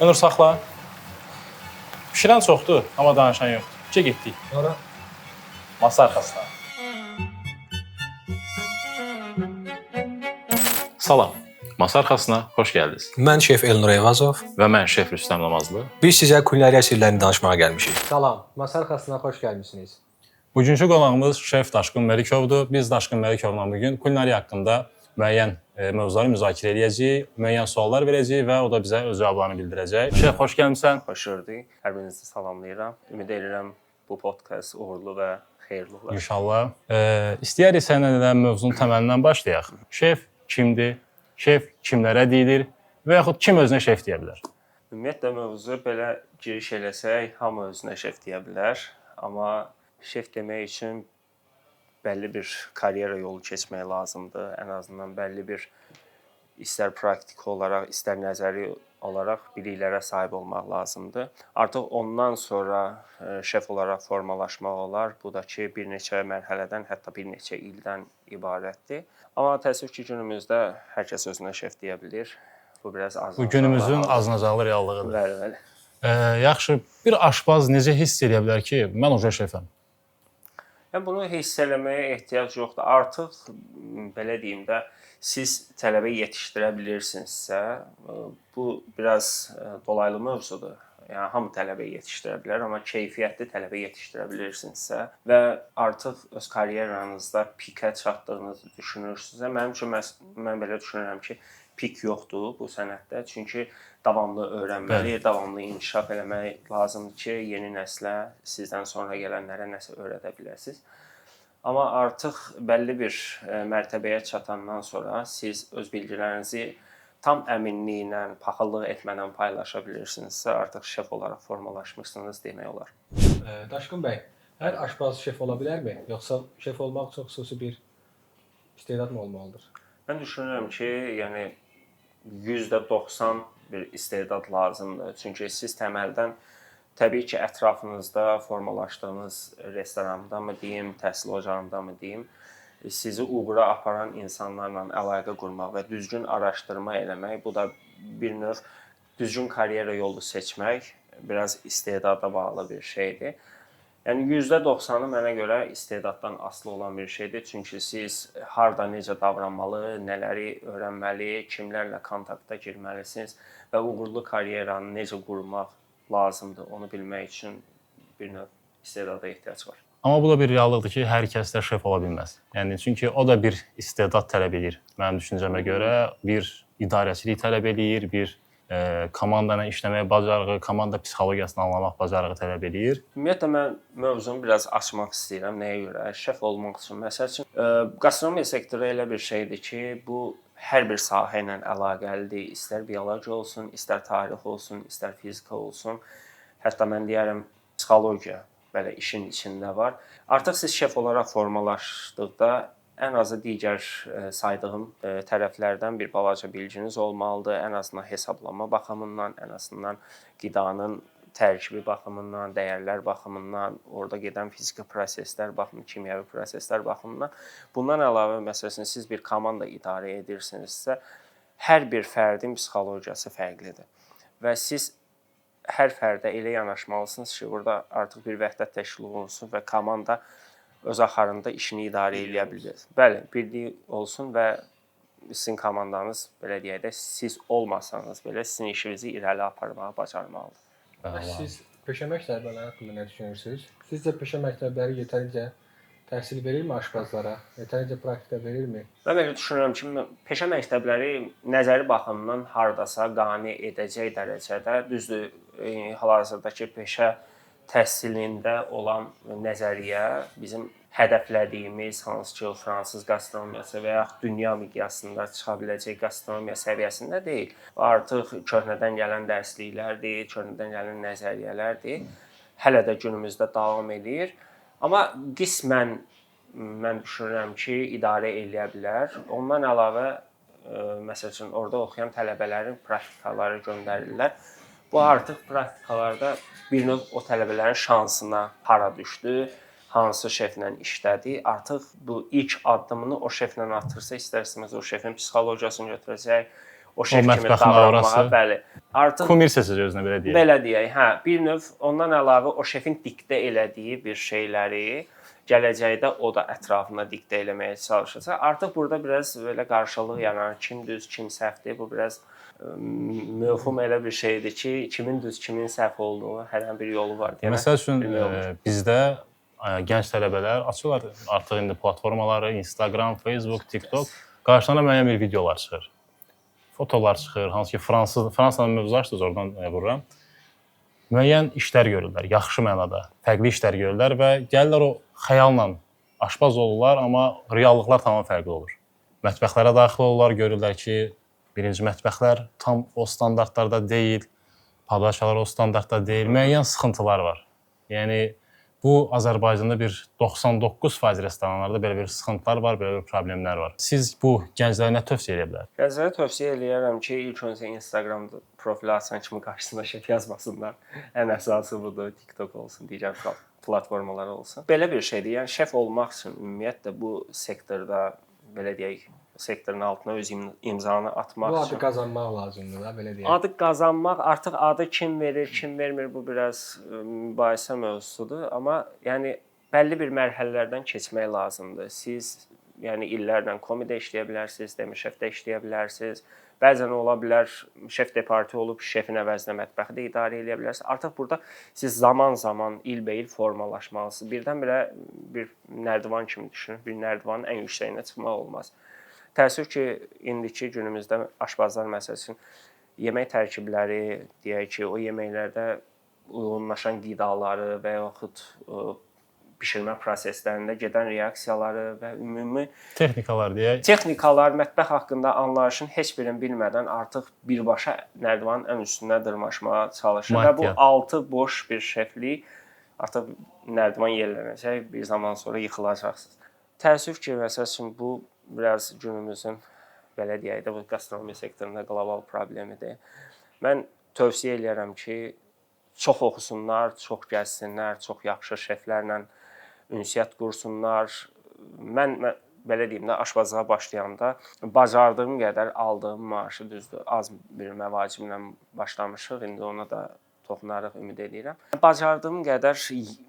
Önür saxla. Bişirən çoxdur, amma danışan yoxdur. Ki getdik. Ora. Masa arxasına. Salam. Masa arxasına xoş gəldiniz. Mən şef Elnur Eyvazov. Və mən şef Rüstəm Namazlı. Biz sizə kulinariya sirlərini danışmağa gəlmişik. Salam. Masa arxasına xoş gəlmisiniz. Bugünkü qonağımız şef Daşqın Məlikovdur. Biz Daşqın Məlikovla bu gün kulinariya haqqında müəyyən mövzuları müzakirə eləyəcəyik, müəyyən suallar verəcəyik və o da bizə öz cavablarını bildirəcək. Şef, xoş gəlmisən. Xoş gördük. Hər birinizi salamlayıram. Ümid edirəm bu podkast uğurlu və xeyirli olar. İnşallah. İstəyərik səninlə də mövzunun təməlindən başlayaq. Şef kimdir? Şef kimlərə deyilir? Və yaxud kim özünə şef deyə bilər? Ümumiyyətlə mövzu belə giriş eləsək, hamı özünə şef deyə bilər, amma şef demək üçün bəlli bir karyera yolu keçmək lazımdır. Ən azından bəlli bir istər praktiki olaraq, istər nəzəri olaraq biliklərə sahib olmaq lazımdır. Artıq ondan sonra şef olaraq formalaşmaq olar. Bu da ki, bir neçə mərhələdən, hətta bir neçə ildən ibarətdir. Amma təəssüf ki, günümüzdə hər kəs özünə şef deyə bilir. Bu biraz az. Bu günümüzün azınacaqlı reallığıdır. Bəli, bəli. Yaxşı, bir aşpaz necə hiss edə bilər ki, mən uca şefəm? Yəni bunu hiss eləməyə ehtiyac yoxdur. Artıq belə deyim də, siz tələbə yetişdirə bilirsinizsə, bu biraz dolaylı mövzudur. Yəni hamı tələbə yetişdirə bilər, amma keyfiyyətli tələbə yetişdirə bilirsinizsə və artıq öz karyeranızda pikə çatdığınızı düşünürsünüzsə, mənim üçün mən belə düşünürəm ki, pik yoxdur bu sənətdə. Çünki davamlı öyrənməli, Bəli. davamlı inkişaf eləmək lazımdır ki, yeni nəslə, sizdən sonra gələnlərə nəsə öyrədə biləsiniz. Amma artıq bəlli bir mərtəbəyə çatandan sonra siz öz bilgilərinizi tam əminliklə, paxıllıq etmədən paylaşa bilirsinizsə, artıq şef olaraq formalaşmısınız demək olar. Daşqın bəy, hər aşpaz şef ola bilərmi? Yoxsa şef olmaq üçün xüsusi bir istedad mı olmalıdır? Mən düşünürəm ki, yəni %90 bir istedad lazımdır. Çünki siz təməldən təbii ki, ətrafınızda formalaşdığınız restoranda mı deyim, təhsil ocağında mı deyim, sizi uğura aparan insanlarla əlaqə qurmaq və düzgün araşdırma eləmək, bu da bir növ düzgün karyera yolu seçmək biraz istedada bağlı bir şeydir. Yəni %90-ı mənə görə istedaddan asılı olan bir şeydir. Çünki siz harda necə davranmalı, nələri öyrənməli, kimlərlə kontakta girməlisiniz və uğurlu karyeranı necə qurmaq lazımdır, onu bilmək üçün bir növ istedada ehtiyac var. Amma bu da bir reallıqdır ki, hər kəs də şef ola bilməz. Yəni çünki o da bir istedad tələb eləyir. Mənim düşüncəmə görə bir idarəçilik tələb eləyir, bir komanda ilə işləməyə bacarığı, komanda psixologiyasını anlamaq bacarığı tələb eləyir. Ümumiyyətlə mən mövzunu biraz açmaq istəyirəm. Nəyə görə? Şef olmaq üçün. Məsəl üçün, qastronomiya sektoru elə bir şeydir ki, bu hər bir sahə ilə əlaqəlidir. İstər biologiya olsun, istər tarix olsun, istər fizika olsun. Hətta mən deyərəm psixologiya belə işin içində var. Artıq siz şef olaraq formalaşdıqda ən azı digər saydığım tərəflərdən bir balaca bilginiz olmalıdır. Ən azından hesablama baxımından, ən azından qidanın tərkibi baxımından, dəyərlər baxımından, orada gedən fiziki proseslər baxımından, kimyəvi proseslər baxımından. Bundan əlavə, məsələn, siz bir komanda idarə edirsinizsə, hər bir fərdin psixologiyası fərqlidir. Və siz hər fərdə elə yanaşmalısınız ki, burada artıq bir vəhdət təşkil olunsun və komanda öz axarında işini idarə eləyə bilir. Bəli, birlik olsun və sizin komandanız belə deyək də, siz olmasanız belə sizin işinizi irəli aparmağı bacarmalıdır. Bəs siz peşə məktəbləri haqqında nə düşünürsünüz? Sizcə peşə məktəbləri yetərincə təhsil verirmi aşpazlara? Yetərincə praktika verirmi? Mən belə düşünürəm ki, peşə məktəbləri nəzəri baxımdan hardasa qane edəcək dərəcədə, düzdür, hal-hazırdakı peşə təhsilində olan nəzəriyyə bizim hədəflədiyimiz hansı ki, o fransız qastronomiyası və yaxud dünya miqyasında çıxa biləcək qastronomiya səviyyəsində deyil. Artıq köhnədən gələn dərsliklərdir, köhnədən gələn nəzəriyyələrdir. Hələ də günümüzdə davam eləyir. Amma qismən mən düşünürəm ki, idarə eləyə bilər. Ondan əlavə, məsəl üçün orada oxuyan tələbələrin praktikaları göndərirlər. Bu artıq praktikalarda bir növ o tələbələrin şansına hara düşdü, hansı şeflə işlədi. Artıq bu ilk addımını o şeflə atırsa, istər-istəməz o şefin psixologiyasını götürəcək, o şef kimi davranmağa, bəli. Artıq kumir seçəcək özünə, belə deyək. Belə deyək, hə, bir növ ondan əlavə o şefin diktə elədiyi bir şeyləri gələcəkdə o da ətrafına diktə eləməyə çalışacaq. Artıq burada biraz belə qarşılıq yaranır. Kim düz, kim səhvdir? Bu biraz mövhum elə bir şeydir ki, kimin düz, kimin səhv olduğu hərdən bir yolu var deyə. Məsəl üçün bizdə gənc tələbələr açırlar artıq indi platformaları, Instagram, Facebook, TikTok, qarşılarına müəyyən bir videolar çıxır. Fotolar çıxır, hansı ki Fransanın mövzu açdınız, oradan vururam. Müəyyən işlər görürlər, yaxşı mənada, fərqli işlər görürlər və gəlirlər o xəyalla aşpaz olurlar, amma reallıqlar tamam fərqli olur. Mətbəxlərə daxil olurlar, görürlər ki, birinci mətbəxlər tam o standartlarda deyil, padaşalar o standartda deyil, müəyyən sıxıntılar var. Yəni bu Azərbaycanda bir 99% restoranlarda belə bir sıxıntılar var, belə bir problemlər var. Siz bu gənclərə nə tövsiyə edə bilərsiniz? Gənclərə tövsiyə eləyərəm ki, ilk öncə Instagramda profil açan kimi qarşısına şef yazmasınlar. Ən əsası budur. TikTok olsun, digər platformalar olsun. Belə bir şeydir. Yəni şef olmaq üçün ümumiyyətlə bu sektorda, belə deyək, sektorun altına öz imzanı atmaq bu adı qazanmaq lazımdır da, belə deyək. Adı qazanmaq, artıq adı kim verir, kim vermir, bu biraz mübahisə mövzusudur, amma yəni bəlli bir mərhələlərdən keçmək lazımdır. Siz yəni illərlə komidə işləyə bilərsiniz, demi-şefdə işləyə bilərsiniz. Bəzən ola bilər şef de parti olub şefin əvəzinə mətbəxi də idarə eləyə bilərsiniz. Artıq burada siz zaman-zaman, ilbəil formalaşmalısınız. Birdən-birə bir nərdivan kimi düşünün, bir nərdivanın ən yüksəyinə çıxmaq olmaz. Təəssüf ki, indiki günümüzdə aşpazlar məsəl üçün yemək tərkibləri, deyək ki, o yeməklərdə uyğunlaşan qidaları və yaxud bişirmə proseslərində gedən reaksiyaları və ümumi texnikalar deyək. Texnikalar, mətbəx haqqında anlayışın heç birini bilmədən artıq birbaşa nərdivanın ən üstünə dırmaşmağa çalışır və bu altı boş bir şeflik artıq nərdivan yerlənəcək, bir zaman sonra yıxılacaqsınız. Təəssüf ki, məsəl üçün bu biraz günümüzün belə deyək də bu gastronomiya sektorunda qlobal problemidir. Mən tövsiyə eləyərəm ki, çox oxusunlar, çox gəzsinlər, çox yaxşı şeflərlə ünsiyyət qursunlar. Mən belə deyim də, aşpazlığa başlayanda bacardığım qədər aldığım maaşı, düzdür, az bir məvaciblə başlamışıq, indi ona da toxunarıq, ümid edirəm. Bacardığım qədər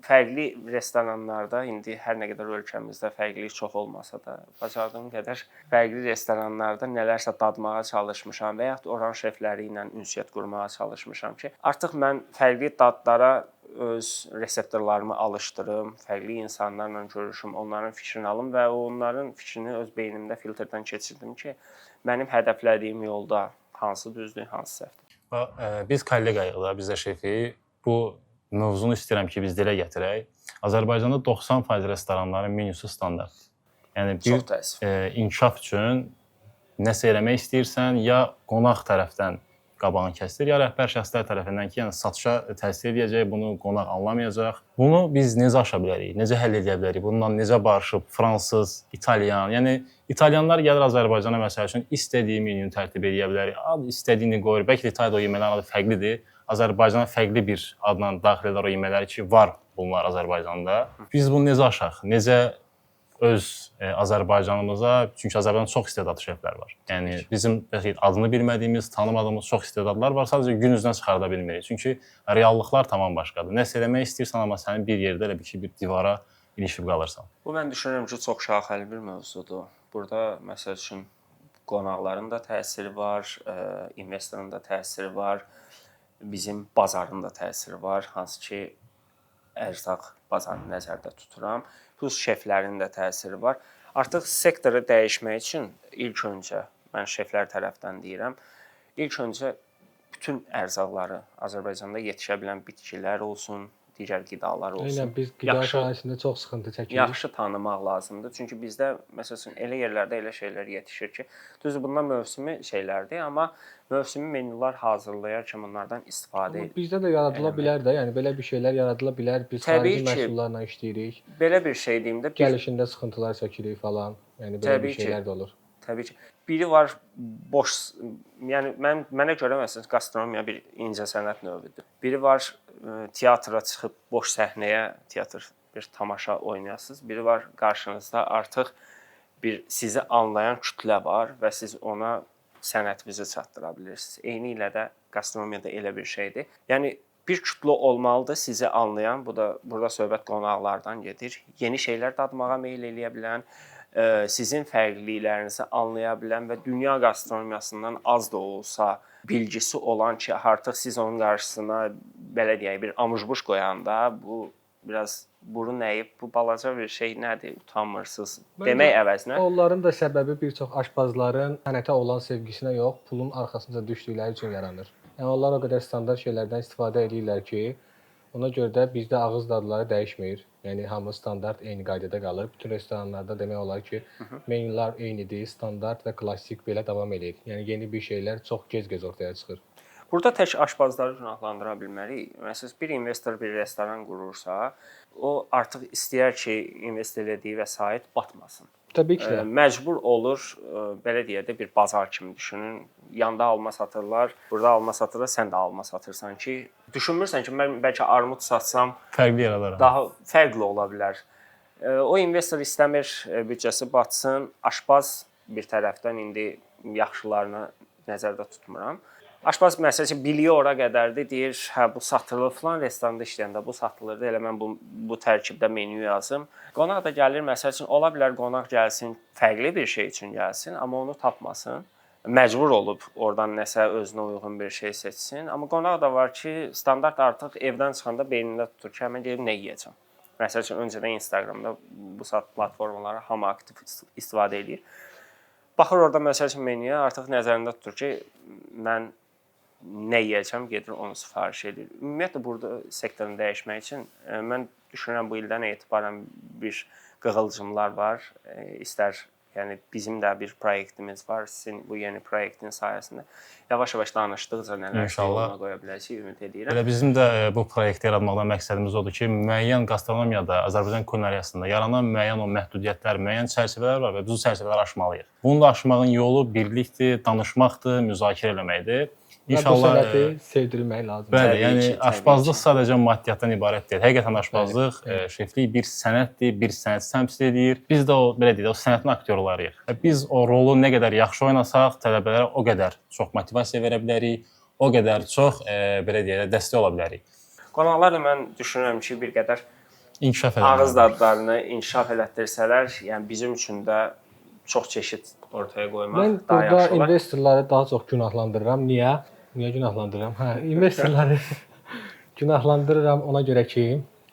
fərqli restoranlarda, indi hər nə qədər ölkəmizdə fərqlilik çox olmasa da, bacardığım qədər fərqli restoranlarda nələrsə dadmağa çalışmışam və yaxud oranın şefləri ilə ünsiyyət qurmağa çalışmışam ki, artıq mən fərqli dadlara öz reseptorlarımı alışdırım, fərqli insanlarla görüşüm, onların fikrini alım və onların fikrini öz beynimdə filtrdən keçirdim ki, mənim hədəflədiyim yolda hansı düzdür, hansı səhvdir. Biz kolleqayıq da, biz də şefi bu mövzunu istəyirəm ki, biz dilə gətirək. Azərbaycanda 90% restoranların menyusu standartdır. Yəni bir inkişaf üçün nəsə eləmək istəyirsən, ya qonaq tərəfdən qabağını kəsir, ya rəhbər şəxslər tərəfindən ki, yəni satışa təsir edəcək, bunu qonaq anlamayacaq. Bunu biz necə aşa bilərik, necə həll edə bilərik? Bununla necə barışıb fransız, italyan, yəni italyanlar gəlir Azərbaycana məsəl üçün istədiyi menyunu tərtib edə bilərik. Ad istədiyini qoyur. Bəlkə də İtaliyada o yeməklərin adı fərqlidir. Azərbaycana fərqli bir adla daxil edər o yeməkləri ki, var bunlar Azərbaycanda. Biz bunu necə aşaq? Necə öz Azərbaycanımıza, çünki Azərbaycanda çox istedadlı şeflər var. Yəni bizim adını bilmədiyimiz, tanımadığımız çox istedadlar var. Sadəcə gün üzünə çıxarda bilmirik. Çünki reallıqlar tamam başqadır. Nəsə eləmək istəyirsən, amma sənin bir yerdə elə bir ki, bir divara ilişib qalırsan. Bu mən düşünürəm ki, çox şaxəli bir mövzudur. Burada məsəl üçün qonaqların da təsiri var, investorun da təsiri var, bizim bazarın da təsiri var, hansı ki ərzaq bazarını nəzərdə tuturam. Plus şeflərin də təsiri var. Artıq sektoru dəyişmək üçün ilk öncə, mən şeflər tərəfdən deyirəm, ilk öncə bütün ərzaqları Azərbaycanda yetişə bilən bitkilər olsun, digər qidalar olsun. Eynən biz qida sahəsində çox sıxıntı çəkirik. Yaxşı tanımaq lazımdır. Çünki bizdə məsəl üçün elə yerlərdə elə şeylər yetişir ki, düzdür bunlar mövsümi şeylərdir, amma mövsümi menyular hazırlayarkən bunlardan istifadə edilir. Bizdə də yaradıla bilər də, yəni belə bir şeylər yaradıla bilər. Biz xarici məhsullarla işləyirik. Belə bir şey deyim də, gəlişində sıxıntılar çəkirik falan. Yəni belə bir şeylər də olur. Təbii ki. Biri var boş, yəni mənə görə məsələn gastronomiya bir incəsənət növüdür. Biri var teatra çıxıb boş səhnəyə teatr bir tamaşa oynayasınız. Biri var qarşınızda artıq bir sizi anlayan kütlə var və siz ona sənətinizi çatdıra bilirsiniz. Eynilə də qastronomiyada elə bir şeydir. Yəni bir kütlə olmalıdır sizi anlayan. Bu da burada söhbət qonaqlardan gedir. Yeni şeylər dadmağa meyl eləyə bilən, sizin fərqliliklərinizi anlaya bilən və dünya qastronomiyasından az da olsa bilgisi olan ki, artıq siz onun qarşısına belə deyək, bir amujbuş qoyanda bu biraz burun əyib, bu balaca bir şey nədir, utanmırsınız demək əvəzinə. Onların da səbəbi bir çox aşpazların sənətə olan sevgisinə yox, pulun arxasınca düşdükləri üçün yaranır. Yəni onlar o qədər standart şeylərdən istifadə eləyirlər ki, ona görə də bizdə ağız dadları dəyişmir. Yəni hamı standart eyni qaydada qalır. Bütün restoranlarda demək olar ki, menyular eynidir, standart və klassik belə davam eləyir. Yəni yeni bir şeylər çox gec-gec ortaya çıxır. Burada tək aşpazları günahlandıra bilmərik. Məsələn, bir investor bir restoran qurursa, o artıq istəyər ki, invest elədiyi vəsait batmasın. Təbii ki də. Məcbur olur, belə deyək də bir bazar kimi düşünün. Yanda alma satırlar, burada alma satırlar, sən də alma satırsan ki, düşünmürsən ki, mən bəlkə armud satsam fərqli yaradaram. Daha fərqli ola bilər. O investor istəmir büdcəsi batsın. Aşpaz bir tərəfdən indi yaxşılarını nəzərdə tutmuram. Aşpaz məsəl üçün biliyi ora qədərdir, deyir, hə bu satılır filan restoranda işləyəndə bu satılırdı, elə mən bu tərkibdə menyu yazım. Qonaq da gəlir, məsəl üçün ola bilər qonaq gəlsin, fərqli bir şey üçün gəlsin, amma onu tapmasın. Məcbur olub oradan nəsə özünə uyğun bir şey seçsin. Amma qonaq da var ki, standart artıq evdən çıxanda beynində tutur ki, mən gedib nə yeyəcəm. Məsəl üçün öncədən Instagramda bu saat platformaları hamı aktiv istifadə eləyir. Baxır orada məsəl üçün menyuya, artıq nəzərində tutur ki, mən nə yeyəcəm, gedir onu sifariş edir. Ümumiyyətlə burada sektorun dəyişmək üçün mən düşünürəm bu ildən etibarən bir qığılcımlar var. İstər yəni bizim də bir proyektimiz var. Sizin bu yeni proyektin sayəsində yavaş-yavaş danışdıqca nələr yoluna qoya biləcəyik, ümid edirəm. Elə bizim də bu proyekti yaratmaqdan məqsədimiz odur ki, müəyyən qastronomiyada, Azərbaycan kulinariyasında yaranan müəyyən o məhdudiyyətlər, müəyyən çərçivələr var və biz o çərçivələri aşmalıyıq. Bunu da aşmağın yolu birlikdir, danışmaqdır, müzakirə eləməkdir. İnşallah bu sənəti sevdirmək lazımdır. Bəli, yəni aşpazlıq sadəcə maddiyyatdan ibarət deyil. Həqiqətən aşpazlıq, şeflik bir sənətdir, bir sənət təmsil edir. Biz də o belə deyək, o sənətin aktyorlarıyıq. Biz o rolu nə qədər yaxşı oynasaq, tələbələrə o qədər çox motivasiya verə bilərik, o qədər çox belə deyək, dəstək ola bilərik. Qonaqlar da mən düşünürəm ki, bir qədər inkişaf eləməlidir. Ağız dadlarını inkişaf elətdirsələr, yəni bizim üçün də çox çeşid ortaya qoymaq mən daha yaxşı olar. Mən burada investorları daha çox günahlandırıram. Niyə? Niyə günahlandırıram? Hə, investorları günahlandırıram ona görə ki,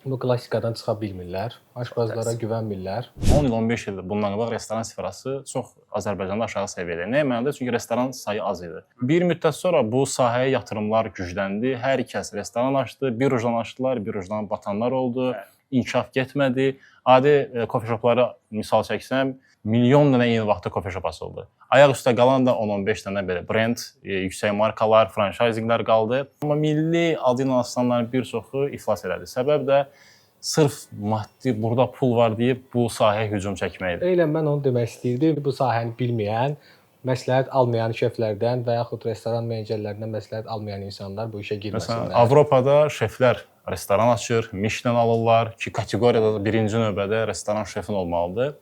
bu klassikadan çıxa bilmirlər, aşpazlara güvənmirlər. 10 il, 15 il bundan qabaq restoran sferası çox Azərbaycanda aşağı səviyyədə. Nəyə mənada? Çünki restoran sayı az idi. Bir müddət sonra bu sahəyə yatırımlar gücləndi. Hər kəs restoran açdı, bir ucdan açdılar, bir ucdan batanlar oldu. İnkişaf getmədi. Adi kofe shoplara misal çəksəm, milyon dənə eyni vaxtda kofe shop açıldı. Ayaq üstə qalan da 10-15 dənə belə brend, yüksək markalar, franşayzinqlər qaldı. Amma milli adı ilə açılanların bir çoxu iflas elədi. Səbəb də sırf maddi burada pul var deyib bu sahəyə hücum çəkməkdir. Eynən mən onu demək istəyirdim. Bu sahəni bilməyən, məsləhət almayan şeflərdən və yaxud restoran menecerlərindən məsləhət almayan insanlar bu işə girməsinlər. Məsələn, Avropada şeflər restoran açır, Michelin alırlar ki, kateqoriyada da birinci növbədə restoran şefin olmalıdır.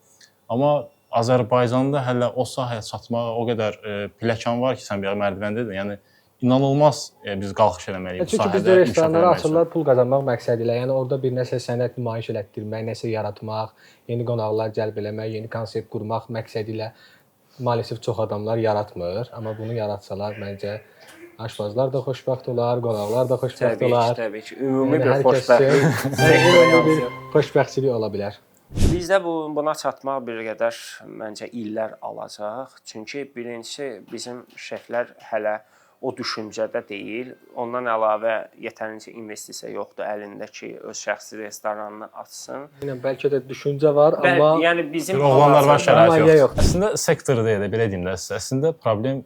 Amma Azərbaycanda hələ o sahəyə çatmağa o qədər pilləkən var ki, sən bir mərdivan dedin. Yəni inanılmaz biz qalxış eləməliyik bu sahədə. Çünki bizdə restoranları açırlar pul qazanmaq məqsədi ilə. Yəni orada bir nəsə sənət nümayiş elətdirmək, nəsə yaratmaq, yeni qonaqlar cəlb eləmək, yeni konsept qurmaq məqsədi ilə maalesef çox adamlar yaratmır. Amma bunu yaratsalar məncə aşpazlar da xoşbəxt olar, qonaqlar da xoşbəxt olar. Təbii ki, ümumi bir xoşbəxtlik, ümumi bir xoşbəxtçilik ola bilər. Bizdə buna çatmaq bir qədər məncə illər alacaq. Çünki birincisi bizim şeflər hələ o düşüncədə deyil. Ondan əlavə yetərincə investisiya yoxdur əlində ki, öz şəxsi restoranını açsın. Yəni bəlkə də düşüncə var, amma yəni bizim oğlanlar var, şərait yoxdur. Əslində sektor deyil də, belə deyim də, əslində problem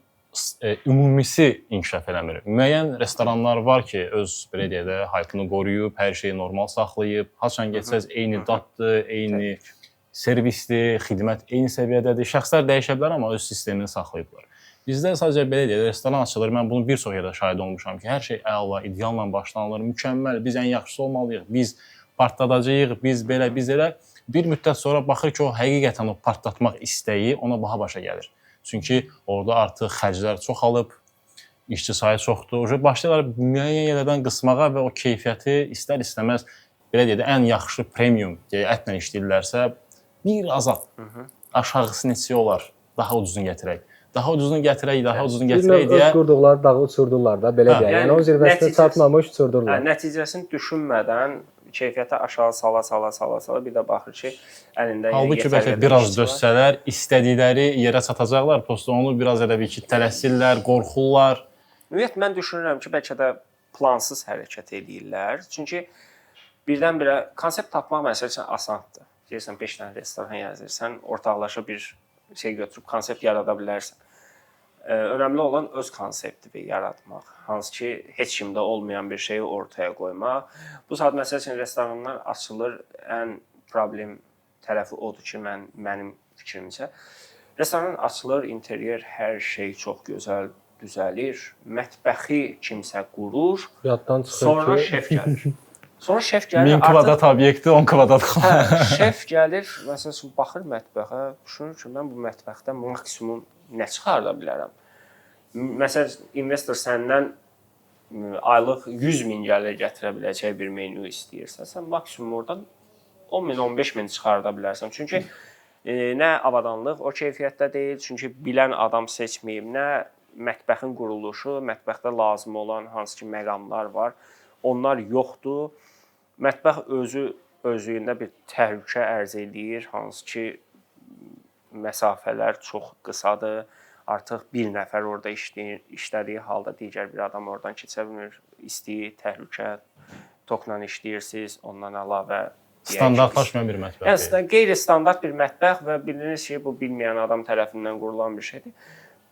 ümumisi inkişaf eləmir. Müəyyən restoranlar var ki, öz belə deyək də hype-ını qoruyub, hər şeyi normal saxlayıb, haçan getsəz eyni daddır, eyni servisdir, xidmət eyni səviyyədədir. Şəxslər dəyişə bilər, amma öz sistemini saxlayıblar. Bizdə sadəcə belə deyək, restoran açılır. Mən bunu bir çox yerdə şahid olmuşam ki, hər şey əla, idealla başlanılır, mükəmməl, biz ən yaxşısı olmalıyıq, biz partladacağıq, biz belə, biz elə. Bir müddət sonra baxır ki, o həqiqətən o partlatmaq istəyi ona baha başa gəlir. Çünki orada artıq xərclər çoxalıb, işçi sayı çoxdur. Uje başlayırlar müəyyən yerlərdən qısmağa və o keyfiyyəti istər-istəməz belə deyək də ən yaxşı premium deyə ətlə işləyirlərsə, bir az aşağısı neçə olar? Daha ucuzunu gətirək. Daha ucuzunu gətirək, daha ucuzunu Bir gətirək növ öz deyə qurduqları dağı uçurdurlar da, belə deyək. Yəni onun zirvəsinə çatmamış uçurdurlar. Hə, nəticəsini düşünmədən keyfiyyəti aşağı sala sala sala sala bir də baxır ki, əlində halbuki yetər bəlkə qədər biraz işçi var. dözsələr, istədikləri yerə çatacaqlar. Prosta onu biraz elə bir ki, tələsirlər, qorxurlar. Ümumiyyətlə mən düşünürəm ki, bəlkə də plansız hərəkət eləyirlər. Çünki birdən-birə konsept tapmaq məsəl üçün asandır. Deyirsən 5 dənə restoran yazırsan, ortaqlaşa bir şey götürüb konsept yarada bilərsən. Önəmli olan öz konseptini yaratmaq. Hansı ki, heç kimdə olmayan bir şeyi ortaya qoymaq. Bu saat məsəl üçün restoranlar açılır. Ən problem tərəfi odur ki, mənim fikrimcə restoran açılır, interyer hər şey çox gözəl düzəlir. Mətbəxi kimsə qurur, Yaddan çıxır sonra ki, şef gəlir. Sonra şef gəlir, 1000 kvadrat obyekti 10 kvadrat Hə, şef gəlir, məsəl üçün baxır mətbəxə, düşünür ki, mən bu mətbəxdə maksimum nə çıxarda bilərəm? Məsəl üçün investor səndən aylıq 100 min gəlir gətirə biləcək bir menyu istəyirsə, sən maksimum oradan 10 min, 15 min çıxarda bilərsən. Çünki nə avadanlıq o keyfiyyətdə deyil, çünki bilən adam seçməyib, nə mətbəxin quruluşu, mətbəxdə lazım olan hansı ki məqamlar var, onlar yoxdur. Mətbəx özü özlüyündə bir təhlükə ərz eləyir, hansı ki məsafələr çox qısadır. Artıq bir nəfər orada işləyir, işlədiyi halda digər bir adam oradan keçə bilmir. İsti, təhlükə, tokla işləyirsiniz, ondan əlavə deyək ki, Standartlaşmayan bir mətbəx. Yəni qeyri-standart bir mətbəx və bildiyiniz ki, bu bilməyən adam tərəfindən qurulan bir şeydir.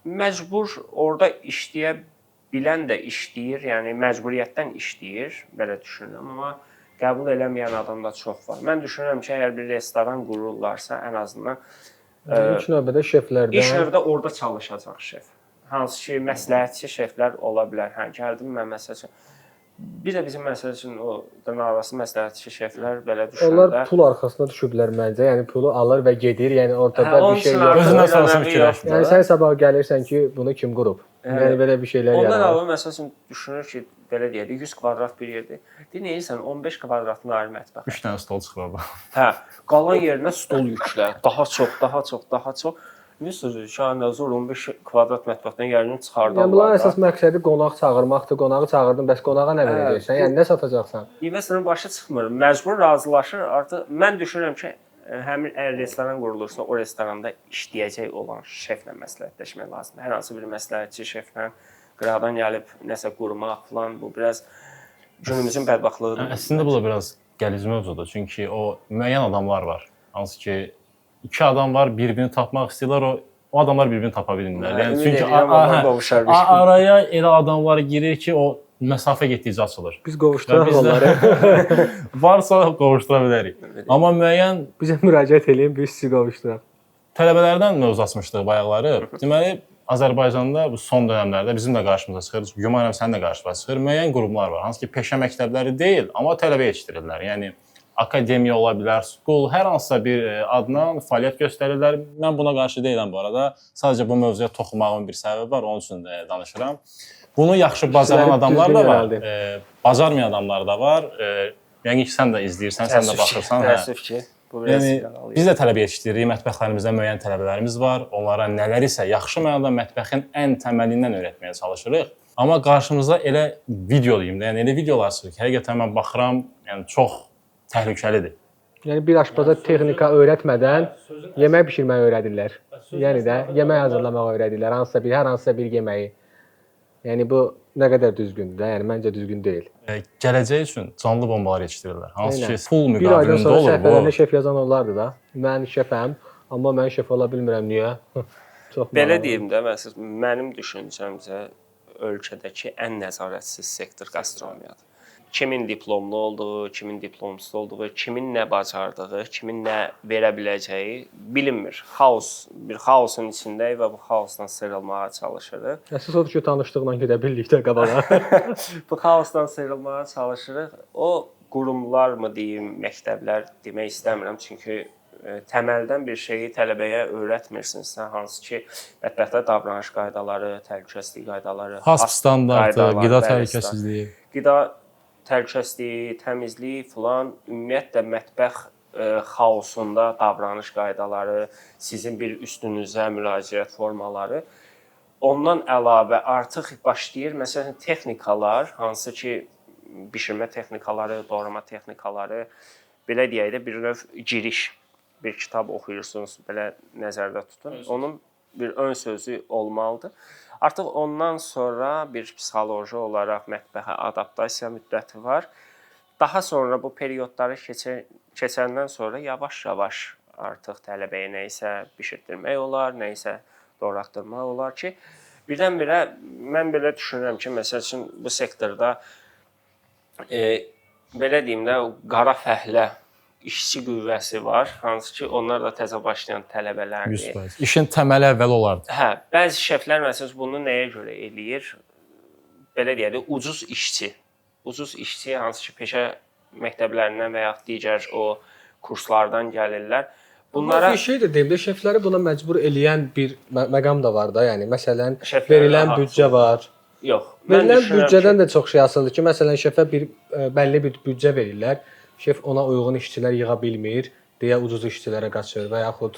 Məcbur orada işləyə bilən də işləyir, yəni məcburiyyətdən işləyir, belə düşünürəm, amma qəbul eləməyən adam da çox var. Mən düşünürəm ki, əgər bir restoran qururlarsa, ən azından ilk növbədə şeflərdən İlk növbədə orada çalışacaq şef. Hansı ki, məsləhətçi şeflər ola bilər. Hə, gəldim mən məsəl üçün. Bir də bizim məsəl üçün o dırnaqarası məsləhətçi şeflər belə düşünürlər. Onlar pul arxasına düşüblər məncə. Yəni pulu alır və gedir. Yəni ortada Hə, onun bir şey üçün yoxdur. artıq Özündən sonrasını önəmi fikirləşmir. yoxdur. Yəni sən sabah gəlirsən ki, bunu kim qurub? Yəni belə bir şeylər Ondan yaranır. əlavə məsəl üçün düşünür ki, belə deyək, 100 kvadrat bir yerdir. Deyir, nə edirsən? 15 kvadratını ayır mətbəxə. 3 dənə stol çıxır orada. Hə, qalan yerinə stol yüklə. Daha çox, daha çox, daha çox. Məsəl üçün, nə zor 15 kvadrat mətbəxdən yerini çıxardarlar. Yəni bunların əsas məqsədi qonaq çağırmaqdır. Qonağı çağırdın, bəs qonağa nə verəcəksən? Yəni nə satacaqsan? Investorun başı çıxmır. Məcbur razılaşır. Artıq mən düşünürəm ki, həmin əgər restoran qurulursa, o restoranda işləyəcək olan şeflə məsləhətləşmək lazımdır. Hər hansı bir məsləhətçi şeflə qıraqdan gəlib nəsə qurmaq falan bu biraz günümüzün bədbəxtlığıdır. Əslində bu da biraz qəliz mövzudur. Çünki o müəyyən adamlar var. Hansı ki iki adam var, bir-birini tapmaq istəyirlər, o adamlar bir-birini tapa bilmirlər. Hə, Yəni ümid çünki edirəm onlar qovuşar bir gün. araya elə adamlar girir ki, o məsafə getdikcə açılır. Biz qovuşduraq Və biz də- onları. Varsa qovuşdura bilərik. Amma müəyyən Bizə müraciət eləyin, biz sizi qovuşduraq. tələbələrdən mövzu açmışdıq bayaqları. Deməli, Azərbaycanda bu son dövrlərdə bizim də qarşımıza çıxır, güman edirəm sənin də qarşına çıxır. Müəyyən qurumlar var, hansı ki peşə məktəbləri deyil, amma tələbə yetişdirirlər. Yəni akademiya ola bilər, school, hər hansısa bir adla fəaliyyət göstərirlər. Mən buna qarşı deyiləm bu arada. Sadəcə bu mövzuya toxunmağımın bir səbəbi var, onun üçün də danışıram. Bunu yaxşı bacaran İşçiləri adamlar da düzgün var, yönəldi. bacarmayan adamlar da var. Yəqin ki, sən də izləyirsən, sən də Təəssüf ki, baxırsan. Hə. Təəssüf ki, bu biraz Yəni yaralı. biz də tələbə yetişdiririk, mətbəxlərimizdə müəyyən tələbələrimiz var. Onlara nələr isə yaxşı mənada mətbəxin ən təməlindən öyrətməyə çalışırıq. Amma qarşımıza elə video deyim də, yəni elə videolar çıxır ki, həqiqətən mən baxıram, yəni çox təhlükəlidir. Yəni bir aşpaza texnika öyrətmədən yemək bişirməyi öyrədirlər. Yəni də yemək hazırlamağı öyrədirlər, hansısa bir hər hansısa bir yeməyi. Yəni bu nə qədər düzgündür də? Yəni məncə düzgün deyil. Gələcək üçün canlı bombalar yetişdirirlər. Hansı Eynən. ki, pul Bir aydan müqabilində sonra olur bu. səhifələrində şef yazan olardı da. Mən şefəm, amma mən şef ola bilmirəm niyə? Çox Belə maraqlı. deyim də, məsələn, mənim düşüncəmcə ölkədəki ən nəzarətsiz sektor qastronomiyadır. Kimin diplomlu olduğu, kimin diplomsuz olduğu, kimin nə bacardığı, kimin nə verə biləcəyi bilinmir. Xaos, bir xaosun içindəyik və bu xaosdan sıyrılmağa çalışırıq. Əsas odur ki, tanışlıqla gedə bildik də qabağa. Bu xaosdan sıyrılmağa çalışırıq. O qurumlar mı deyim, məktəblər demək istəmirəm, çünki təməldən bir şeyi tələbəyə öyrətmirsinizsə, hansı ki, mətbəxdə davranış qaydaları, təhlükəsizlik qaydaları, HACCP standartı, qaydalar, qida bəli, təhlükəsizliyi. Qida təhlükəsizliyi, təmizlik filan, ümumiyyətlə mətbəx xaosunda davranış qaydaları, sizin bir üstünüzə müraciət formaları. Ondan əlavə artıq başlayır məsələn texnikalar, hansı ki bişirmə texnikaları, doğrama texnikaları, belə deyək də bir növ giriş, bir kitab oxuyursunuz, belə nəzərdə tutun. Onun bir ön sözü olmalıdır. Artıq ondan sonra bir psixoloji olaraq mətbəxə adaptasiya müddəti var. Daha sonra bu periodları keçəndən sonra yavaş-yavaş artıq tələbəyə nə isə bişirtdirmək olar, nə isə doğratdırmaq olar ki, birdən-birə mən belə düşünürəm ki, məsəl üçün bu sektorda belə deyim də, qara fəhlə işçi qüvvəsi var, hansı ki, onlar da təzə başlayan tələbələrdir. 100%. İşin təməli əvvəl olardı. Hə, bəzi şeflər məsələn bunu nəyə görə eləyir? Belə deyək də, ucuz işçi. Ucuz işçi hansı ki, peşə məktəblərindən və yaxud digər o kurslardan gəlirlər. Bunlara bir şey də deyim də, şefləri buna məcbur eləyən bir məqam da var da, yəni məsələn Şeflərə verilən büdcə var. Yox, mən Verilən düşünürəm büdcədən də çox şey asılıdır ki, məsələn şefə bir bəlli bir büdcə verirlər. Şef ona uyğun işçilər yığa bilmir deyə ucuz işçilərə qaçır və yaxud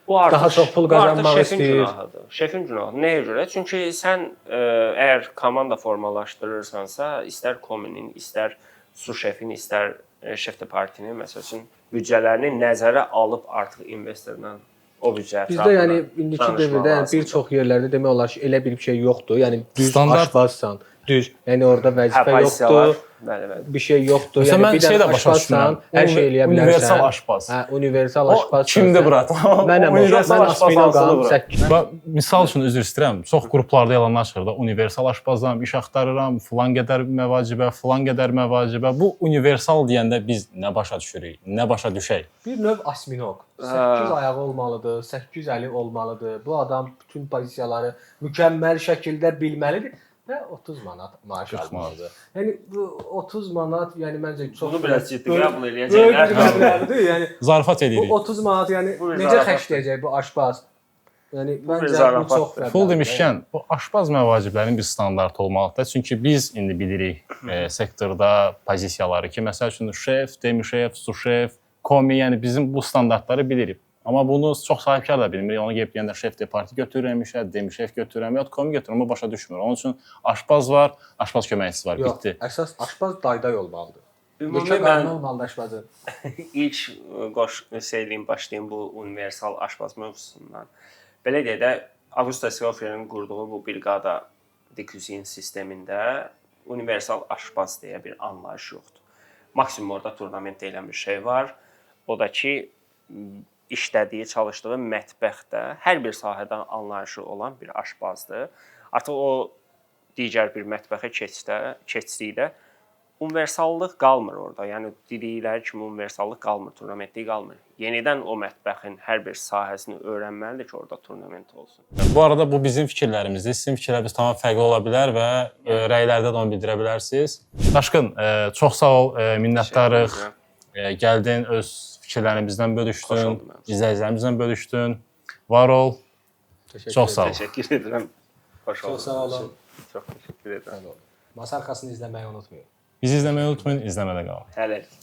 bu artıq, daha çox pul qazanmaq şefin istəyir. Günahıdır. Şefin günahı. Nəyə görə? Çünki sən əgər komanda formalaşdırırsansa, istər kominin, istər su şefin, istər şef de partinin məsəl üçün büdcələrini nəzərə alıb artıq investorla o büdcə ətrafında. Bizdə yəni indiki dövrdə yəni bir çox yerlərdə demək olar ki, elə bir şey yoxdur. Yəni düz Standart aşpazsan, düz. Yəni orada vəzifə yoxdur. Bəli, bəli. Bir şey yoxdur. Məsələn, Yəni mən bir şey dənə də başa aşpazsan, düşmürəm. hər şey eləyə bilərsən. Universal aşpaz. Hə, universal O aşpaz. kimdir brat? Mənəm o. Universal Mən aşpaz Asminoqam hansıdır brat? 8. Bax, misal üçün üzr istəyirəm. Çox qruplarda elanlar çıxır da, universal aşpazam, iş axtarıram, filan qədər məvacibə, filan qədər məvacibə. Bu universal deyəndə biz nə başa düşürük, nə başa düşək? Bir növ asminoq. 8 ayağı olmalıdır, 8 əli olmalıdır. Bu adam bütün pozisiyaları mükəmməl şəkildə bilməlidir və 30 manat maaş almalıdır. Yəni bu 30 manat, yəni məncə çox Bunu biraz ciddi qəbul Böyük eləyəcəklər. bir məbləğdir. Yəni Zarafat bu edirik. 30 manat yəni Bu bir necə zarafatdır. xərcləyəcək bu aşpaz? Yəni bir məncə bu zarafatdır. çox problemdir. Pul demişkən, bu aşpaz məvaciblərinin bir standartı olmalıdır. Çünki biz indi bilirik sektorda pozisiyaları ki, məsəl üçün şef, demi-şef, sous-şef, komi, yəni bizim bu standartları bilirik. Amma bunu çox sahibkar da bilmir. Ona gəlib deyəndə şef de parti götürürəm işə, demi-şef götürürəm, ya komi götürürəm, o başa düşmür. Onun üçün aşpaz var, aşpaz köməkçisi var, Yox, bitdi. əsas aşpaz dayday olmalıdır. Ümumi Yekə mən qarnı olmalıdır aşpazın. ilk qoş eləyim, başlayım bu universal aşpaz mövzusundan. Belə deyək də, Auguste Escoffier'in qurduğu bu Brigada de Cuisine sistemində universal aşpaz deyə bir anlayış yoxdur. Maksimum orada turnament deyilən bir şey var. O da ki, işlədiyi, çalışdığı mətbəxdə hər bir sahədən anlayışı olan bir aşpazdır. Artıq o digər bir mətbəxə keçdikdə universallıq qalmır orada. Yəni dedikləri kimi universallıq qalmır, turnamentlik qalmır. Yenidən o mətbəxin hər bir sahəsini öyrənməlidir ki, orada turnament olsun. Bu arada bu bizim fikirlərimizdir. Sizin fikirləriniz tamam fərqli ola bilər və rəylərdə də onu bildirə bilərsiniz. Daşqın, çox sağ ol, minnətdarıq. Gəldin, öz fikirlərini bizdən bölüşdün, izləyicilərimizlə bölüşdün. Var ol. Çox sağ ol. Təşəkkür edirəm. Xoş Çox sağ olun. Çox təşəkkür edirəm. Masa arxasını izləməyi unutmayın. Bizi izləməyi unutmayın, izləmədə qalın. Hələlik.